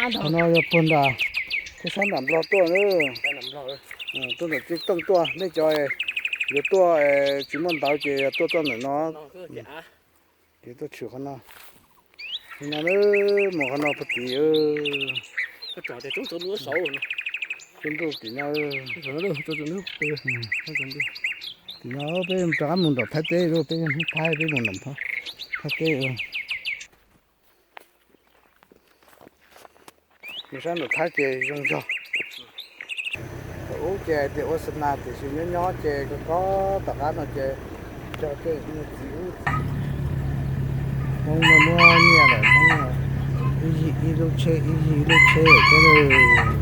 Qhov no yog puag nram, tuaj sab nram Nplog tuaj na. Tuaj nram Tsev Tooj tuaj, nej cov yuav tuaj tsis muaj ntawv ces yog tuaj txoj ntawm no. Ces tuaj tshwm qhov no. Qhov no, mus qhov no puag tim, tsuas ntuj tim no. Tim no peb rov qab mus nram Thaib teb lauj, peb Hmoob Thaib peb mus nram Thaib teb. Mus sab nram Thaib ces zoo zog. Thaum ub ces hais tias ua xa nas tiam sis nyob nyob ces koj kob tom qab no ces cog tej txiv ub txiv, Hmoob no muab nyiaj lawm, Hmoob ib yig ib lub tsheb ib yig ib lub tsheb lawm.